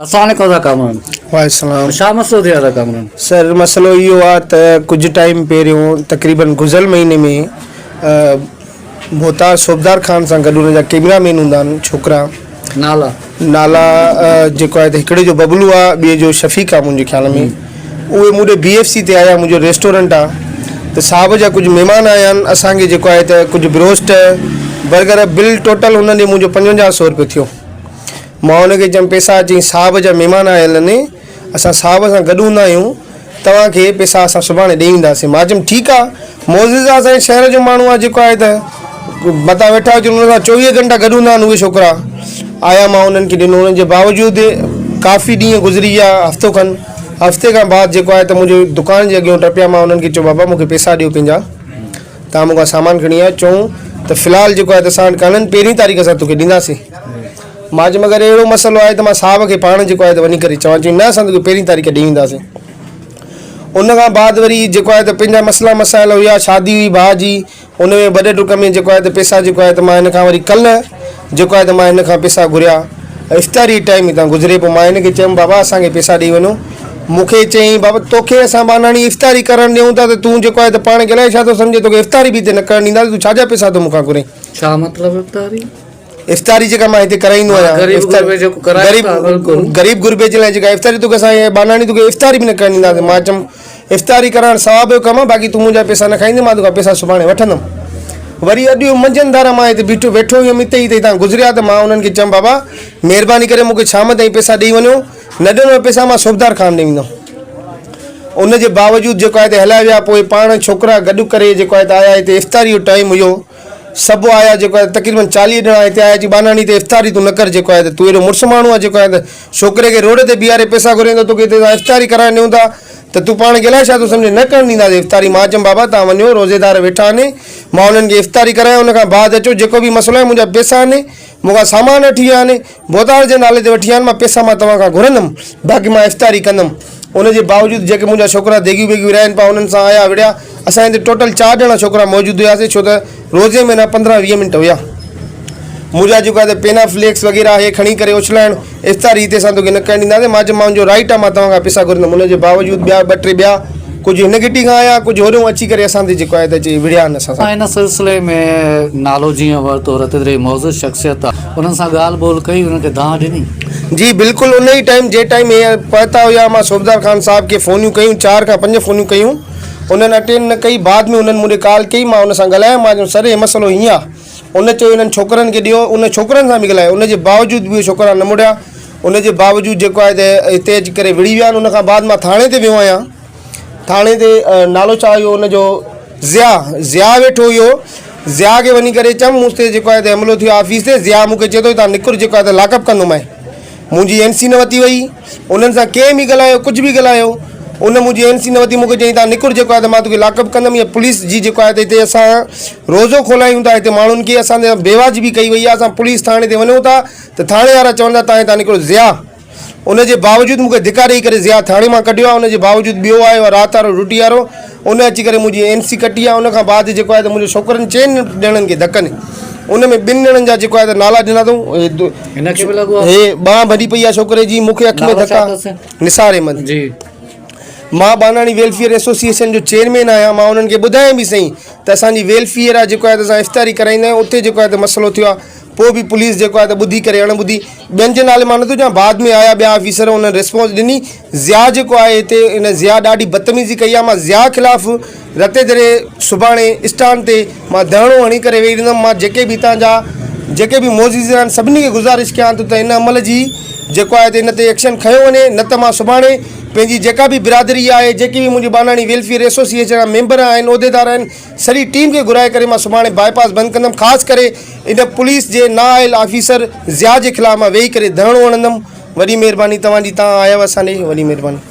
السلام عليڪم ادا ڪامران. وعليڪم السلام. ڇا مسئلو ٿيو ادا ڪامران؟ سر مسئلو اهو آ ته ڪجهه ٽائيم پهريون تقريبن گذريل مهيني ۾ ڀوتار صوبدار خان سان گڏ ان جا ڪيمرا مين هوندا آهن ڇوڪرا نالا نالا جيڪو آهي ته هڪڙي جو ببلو آ ٻئي جو شفيق آ منهنجي خيال ۾ اهي مون ڏي بي ايف سي تي آيا منهنجو ريسٽورنٽ آ ته صاحب جا ڪجهه مهمان آيا آهن اسان کي جيڪو آهي ته ڪجهه بروسٽ برگر بل ٽوٽل هنن ڏي منهنجو 55 سو روپيو ٿيو مان هن کي چيم پئسا چيائين صاحب جا مهمان آيل آهن اسان صاحب سان گڏ هوندا آهيون توهان کي پئسا اسان سڀاڻي ڏئي وينداسين مان چيم ٺيڪ آهي معزز آهي اسان جي شهر جو ماڻهو آهي جيڪو آهي ته متان ويٺا هجن ان سان 24 گهنٽا گڏ هوندا آهن اهي ڇوڪرا آيا مان انهن کي ڏنو انهن جي باوجود ڪافي ڏينهن گذري ويا هفتو کن هفتي کان بعد جيڪو آهي ته منهنجي دڪان جي اڳيان ٽپيا مان انهن کي چيو بابا مون کي پئسا ڏيو پنهنجا توهان مون کان سامان کڻي آيا چئون ته في الحال جيڪو آهي ته اسان وٽ ڪانهن پهرين تاريخ اسان توکي ڏينداسين مان چيم اگر اهڙو مسئلو آهي ته مان صاحب کي پاڻ جيڪو آهي ته وڃي ڪري چوان چيائين نه اسان توکي پهرين تاريخ ڏئي وينداسين ان کان بعد وري جيڪو آهي ته پنهنجا مسئلا مسائل هيا شادي هئي ڀاء جي ان ۾ وڏي ڊڪ ۾ جيڪو آهي ته پيسا جيڪو آهي ته مان هن کان وري ڪلهه جيڪو آهي ته مان هن کان پيسا گهريا افطاري ٽائيم هتان گذري پوء مان هن کي چيم بابا اسان کي پيسا ڏئي وڃو مون کي چيائين بابا توکي اسان ٻانهاڻي افطاري ڪرڻ ڏيون ٿا ته تون جيڪو آهي ته پاڻ کي الائي ڇا ٿو سمجهين توکي افطاري به هتي نه ڪرڻ ڏينداسين تون ڇا جا پيسا ٿو مون کان گهرين. ڇا مطلب افطاري؟ افطاري جيڪا مان هتي ڪرائيندو آهيان غريب غربي جيڪو ڪرايو ٿا بلڪل غريب غربي جي لاء جيڪا افطاري توکي اسان ٻانهاڻي توکي افطاري به نه ڪرڻ ڏينداسين مان چيم افطاري ڪرائڻ ثواب جو ڪم آهي باقي تون منهنجا پيسا نه کائيندين مان توکان پيسا سڀاڻي وٺندم وري اڄ منجهند ڌاران مان هتي بيٺو ويٺو هيم هتي ئي ته هتان گذريا ته مان انهن کي چيم بابا مهرباني ڪري مون کي شام تائين پيسا ڏئي وڃو نه ڏنو پيسا مان صوبدار خان ڏي ويندم ان جي باوجود جيڪو آهي ته هليا ويا پوء پاڻ ڇوڪرا گڏ ڪري جيڪو آهي ته آيا هتي افطاري جو ٽائيم هيو سڀ آيا جيڪو آهي تقريبن 40 ڄڻا هتي آيا چي ٻانهاڻي تي افطاري تون نه ڪر جيڪو آهي ته تون ايڏو مڙس ماڻهو آهي جيڪو آهي ته ڇوڪري کي روڊ تي بيهاري پئسا گهرين ٿو توکي هتي اسان افطاري ڪرائڻ ڏيون ٿا ته تون پاڻ کي الائي ڇا ٿو سمجهين نه ڪرڻ ڏينداسين افطاري مان چيم بابا توهان وڃو روزيدار ويٺا آهن مان انهن کي افطاري ڪرايان ان کان بعد اچو جيڪو به مسئلو آهي منهنجا پئسا آهن مون کان سامان وٺي ويا آهن ڀوتار جي نالي تي وٺي ويا آهن مان پئسا مان توهان کان گهرندم باقي مان افطاري ڪندم ان جي باوجود جيڪي منهنجا ڇوڪرا ديڳيون ويڳيون ورهائين پيا انهن سان آيا وڙهيا اسان هتي ٽوٽل چار ڄڻا ڇوڪرا موجود هياسين ڇو ته روزي ۾ نه 15 20 منٽ هيا منهنجا جيڪو آهي ته پينا فليڪس وغيره اهي کڻي ڪري اڇلائڻ افطاري هتي اسان توکي نه ڪرڻ ڏينداسين مان چيم منهنجو رائيٽ آهي مان توهان کان پئسا گهرندم ان جي باوجود ٻيا ٻه ٽي ٻيا ڪجهه هن گهٽي کان آيا ڪجهه هوڏهون اچي ڪري اسان تي جيڪو آهي ته اچي وڙهيا آهن اسان سان. ان سلسلي ۾ نالو جيئن ورتو رتيدري معزز شخصيت آ انهن سان ڳالهه ٻولهه ڪئي انهن کي دانهن ڏني. جي بلڪل ان ئي ٽائيم جنهن ٽائيم هي پهتا هيا مان صوبدار خان صاحب کي فونيون ڪيون چار کان پنج فونيون ڪيون انهن اٽينڊ نه ڪئي بعد ۾ انهن مون ڏي ڪال ڪئي مان ان سان ڳالهايو مان چيم سر هي مسئلو هيئن آ ان چيو انهن ڇوڪرن کي ڏيو ان ڇوڪرن سان به ڳالهايو ان جي باوجود به اهي ڇوڪرا نه مڙيا ان جي باوجود جيڪو آهي ته هتي اچي ڪري وڙهي ويا آهن ان کان بعد مان ٿاڻي تي ويو آهيان ٿاڻي تي نالو ڇا هيو ان جو ضياء ضياء ويٺو هيو ضياء کي وڃي ڪري چيم مون تي جيڪو آهي ته حملو ٿيو آفيس تي ضياء مون کي چئي ٿو هتان نڪر جيڪو آهي ته لاڪ اپ ڪندومانء منهنجي اين سي نه وتي وئي انهن سان ڪنهن به ڳالهايو ڪجهه به ڳالهايو ان منهنجي اين سي نه وتي مون کي چيائين تان نڪر جيڪو آهي ته مان توکي لاڪ اپ ڪندم يا پوليس جي جيڪو آهي ته هتي اسان روزو کولايون ٿا هتي ماڻهن کي اسان تي بيواجبي ڪئي وئي آهي اسان پوليس ٿاڻي تي وڃون ٿا ته ٿاڻي وارا چون ٿا تان هتان نڪرو ضياء ان جي باوجود مون کي ڌڪا ڏئي ڪري ضياء ٿاڻي مان ڪڍيو آهي ان جي باوجود ٻيو آيو آهي رات وارو ڊيوٽي وارو ان اچي ڪري منهنجي اين سي ڪٽي آهي ان کان بعد جيڪو آهي ته منهنجي ڇوڪرن چئن ڄڻن کي ڌڪن ان ۾ ٻن ڄڻن جا جيڪو آهي ته نالا ڏنا اٿئون هن کي به لڳو آهي هي ٻانهن ڀڄي پئي آهي ڇوڪري جي مون کي اک ۾ نالو ڇا ڌڪا اٿس؟ نثار احمد جي مان ٻانهاڻي ويلفيئر ايسوسيئيشن جو چيئرمين آهيان مان انهن کي ٻڌايم به سهي ته اسان جي ويلفيئر آهي جيڪو آهي ته اسان افطاري ڪرائيندا آهيون اتي جيڪو آهي ته مسئلو ٿيو آهي پوء به پوليس جيڪو آهي ته ٻڌي ڪري اڻ ٻڌي ٻين جي نالي مان نٿو چوان بعد ۾ آيا ٻيا آفيسر انهن ريسپانس ڏني ضياء جيڪو آهي هتي ان ضياء ڏاڍي بدتميزي ڪئي آهي مان ضياء خلاف رتي دري سڀاڻي اسٽان تي مان ڌرڻو هڻي ڪري ويهي رهندم مان جيڪي به هتان جا جيڪي به معززين آهن سڀني کي گذارش ڪيان ٿو ته ان عمل جي جيڪو آهي ته ان تي ايڪشن کنيو وڃي نه ته مان سڀاڻي پنهنجي جيڪا به برادري آهي جيڪي به منهنجي ٻانهاڻي ويلفيئر ايسوسيئيشن جا ميمبر آهن عهديدار آهن سڄي ٽيم کي گهرائي ڪري مان سڀاڻي باء پاس بند ڪندم خاص ڪري ان پوليس جي نااهل آفيسر ضياء جي خلاف مان ويهي ڪري ڌرڻو هڻندم وڏي مهرباني توهان جي توهان آيا اسان ڏي وڏي مهرباني.